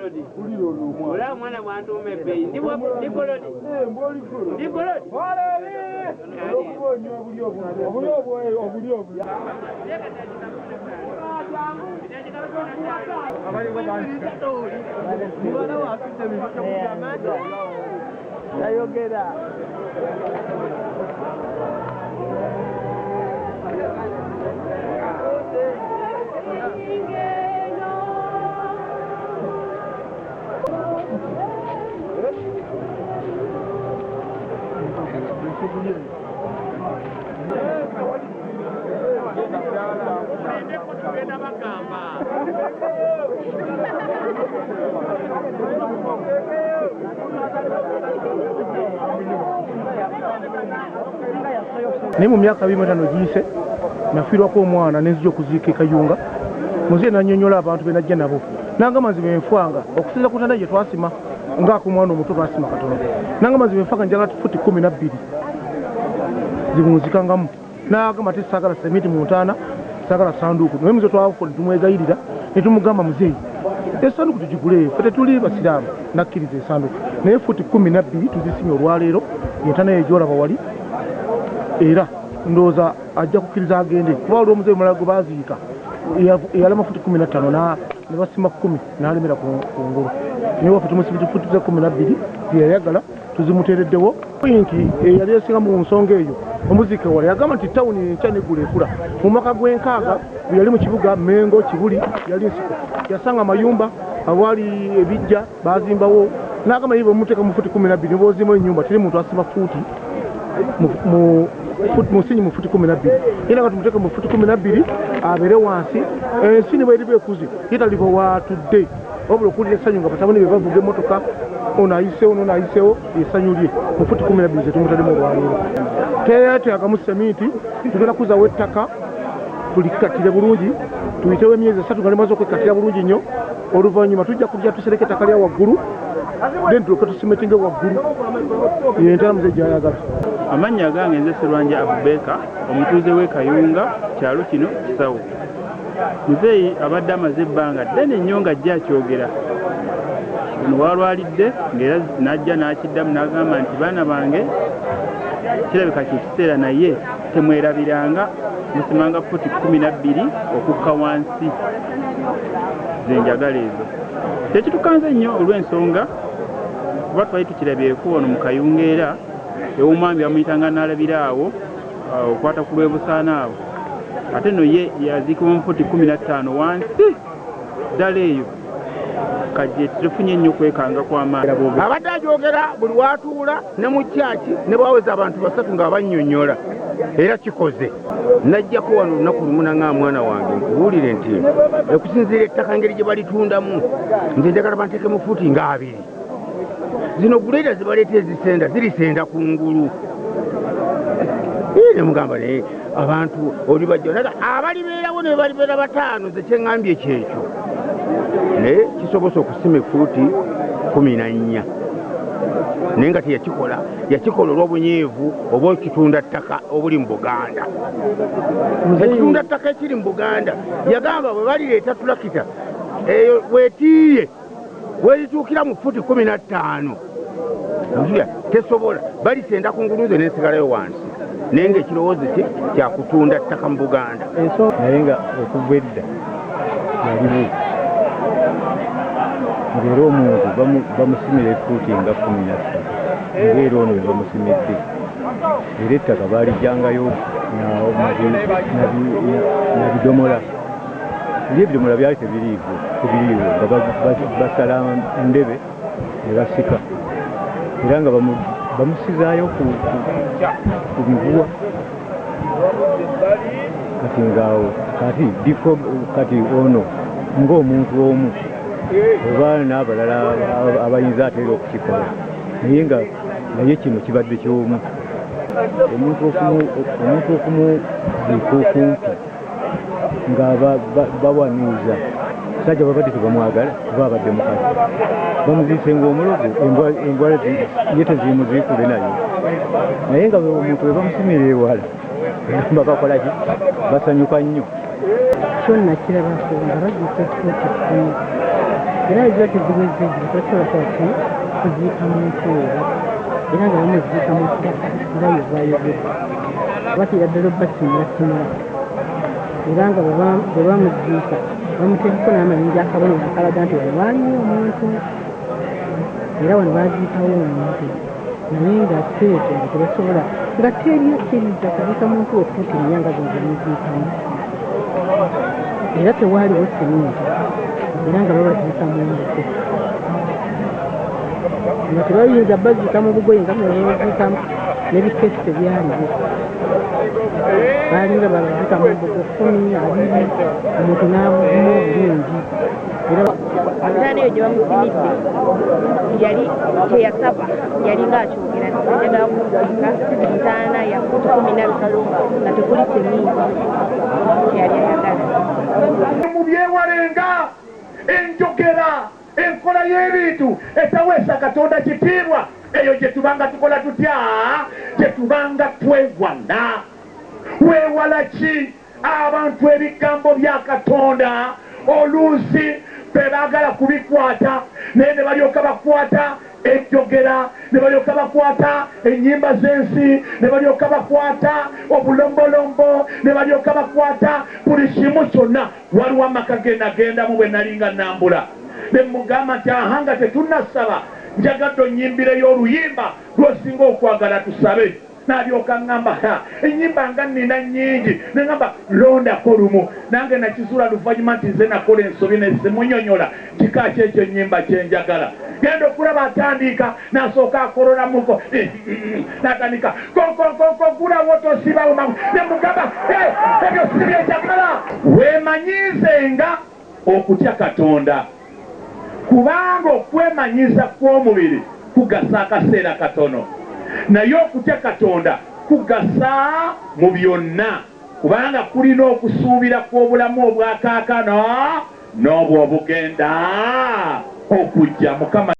Kolodi. Olaba mwana bwantuuma ebbeeyi. Ndi Kolodi. Ndi Kolodi. Tayogera. Naye mu myaka 25 giyise nafiirwako omwana nenzija okuziika e Kayunga. Muzeeyi nannyonnyola abantu be najja nabo, nangamba nze benfanga okusinza ku ntanda gye twasima ng'akumwana omuto twasima katono, nangamba nze benfanga njagala futi 12 zibunzikangamu. Nagamba ti saagala semiti mu ntaana, saagala sanduuku. Naye muze twakola tumwegayirira ne tumugamba muzeeyi esanduuku tugigule, ffe tetuli basiraamu. Nakkiriza esanduuku, naye futi 12 tuzisimye olwaleero, entaana eyo gy'olaba wali. Era ndowooza ajja kukkiriza agende, kuba waliwo omuzeeyi omulala gwe baaziika eyalama futi 15 ne basima 10 n'alemera ku ngulu. Naye waffe tumusibidde futi 12 yeyayagala tuzimuteereddewo. Nti eyali esinga mu nsonga eyo omuziike wala yagamba nti tawuni enkya neggula ekula. Mu mwaka gw'enkaaga bwe yali mu kibuga Mengo Kibuli yali nsiko, yasanga amayumba awaali ebijja baazimbawo, n'agamba ye bwemuteeka mu futi 12 ne bw'ozimbawo ennyumba teri muntu asima futi musinyi mu futi 12. Era nga tumuteeke mu futi 12 abeere wansi, ensi ne bweriba ekuze ye taliba waatudde, wabula okuwulira essanyu nga batabani be bavuga emmotoka, ono ayiseewo n'ono ayiseewo, essanyu lye mu futi 12 ze tumutaddemu olwaleero. Teyeetagamu seminti, tugenda kuzaawo ettaka tulikkatire bulungi, tuyitewo emyezi 3 nga limaze okwekkatira bulungi nnyo. Oluvannyuma tujja kujja tusereke ettaka lya waggulu, then tulyoke tusimetinge waggulu. Yentala muzeeyi gy'ayagala. Amannya gange nze Serwanja Abubeka, omutuuze w'e Kayunga, kyalo kino Kisawo. Muzeeyi abadde amaze ebbanga ddene nnyo ng'ajja akyogera. Ono waalwalidde ng'era n'ajja n'akiddamu n'agamba nti baana bange kirabika kye kiseera, naye temwerabiranga musimanga futi 12 okukka wansi ze njagala ezo. Tekitukanze nnyo olw'ensonga kuba twali tukirabyeko wano mu Kayunga, era ew'omwami bamuyitanga n'alabira awo okwata ku lw'ebusaana awo, ate nno ye yaziikibwa mu futi 15 wansi ddala eyo. Kajje tetufunye nnyo kwekanga kw'amaanyi. Abadde agyogera buli watuula ne mu kyaki ne bwaweza abantu 3 nga bannyonnyola, era kikoze. Najjako wano olunaku lumu nanga mwana wange nkubuulire nti okusinziira ettaka engeri gye balitundamu, nze njagala banteekemu futi nga 2. Zino guleera zibaleeta ezisenda zirisenda ku ngulu. Ne mugamba naye abantu olibajja naga abalibeerawo ne balibeera 5, nze kye ŋŋambye kyekyo. Naye kisobose okusima efuuti 14, naye nga teyakikola, yakikola olw'obunyiivu obw'ekitunda ttaka obuli mu Buganda. Ekitunda ttaka ekiri mu Buganda yagamba bwe balireeta tulakita eyo weetiiye werituukira mu futi 15 tesobola, balisenda ku ngulu nze nensigalayo wansi. Naye ng'ekirowoozo kye kyakutunda ttaka mu Buganda. Naye nga okuva edda yaliwo ng'era omuntu bamusimira efuuti nga 13, ng'era ono bwe bamusimidde, era ettaka baalijjangayo na bidomola. Eri ebidomola byali tebiriiwo, nga basala ndebe ne basika, era nga bamusizaayo ku miguwa. Kati ngaawo kati diko kati ono ng'omuntu omu oba n'abalala abayinza ate era okukikola, naye nga naye kino kibadde ky'omu. Omuntu okumuziika okumpi nga bawanuuza musajja babadde tebamwagala kuba abadde mukazi, bamuziise ng'omulogo, embwa ye tezimuziikule nayo. Naye nga omuntu bwe bamusimira ewala gamba bakola ki, basanyuka nnyo. Kyo nakirabako nga baziika efuuti 10, Era eziba teziweze tebasobola kwaki kuziika muntu oyo, era nga bamuziika mu ttaka nga ye bwayogedde. Bakira ddala obbasimulasimula, era nga bwe bamuziika bamuteekako n'amayinja akabonero akalaga nti wano waaliwo omuntu, era wano baziikawo omuntu. Naye nga ate nga tebasobola, nga teri akkiriza kuziika muntu we fuuti nnya nga zino zemuziikamu, era tewaaliwo seminti, era nga babaziika mu mbugo, nga tebayinza baziika mu bugoye nga buno babaziikamu, n'ebikeesi tebyaliwo, baalinga babaziika mu mbugo 10, 20, omuntu n'abuvuma obulungi. Era entaana eyo gye bamusimidde yali teyasaba, yali ng'akyogera nti njagala kunziika ntaana ya fuuti 12 nga tekuli seminti, kyeyali ayagala. Mubyewalenga enjogera, enkola y'ebintu etaweesa Katonda kitiibwa, eyo gye tubanga tukola tutya, gye tubanga twewana. Weewala ki abantu ebigambo bya Katonda oluusi be baagala kubikwata, naye ne balyoka bakwata enjogera, ne balyoka bakwata ennyimba z'ensi, ne balyoka bakwata obulombolombo, ne balyoka bakwata buli kimu kyonna. Waliwo amaka ge nagendamu bwe nali nga nambula, ne mugamba nti aha nga tetunnasaba, njagadde onnyimbireyo oluyimba lw'osinga okwagala tusabe. N'alyoka ŋŋamba, ennyimba nga nnina nnyingi, ne ŋŋamba londako lumu. Nange nakizuula luvannyuma nti nze nakola ensobi ne simunyonyola kika ki ekyo ennyimba kye njagala. Genda okulaba atandika n'asooka akololamuko, n'atandika konkonkonko gulawo tosibawo mangu, ne mugamba ebyo si bye njagala. Weemanyiizenga okutya Katonda, kubanga okwemanyiiza kw'omubiri kugasa akaseera katono, naye okutya Katonda kugasa mu byonna, kubanga kulina okusuubira kw'obulamu obwakaakano n'obwo obugenda okujja. Mukama.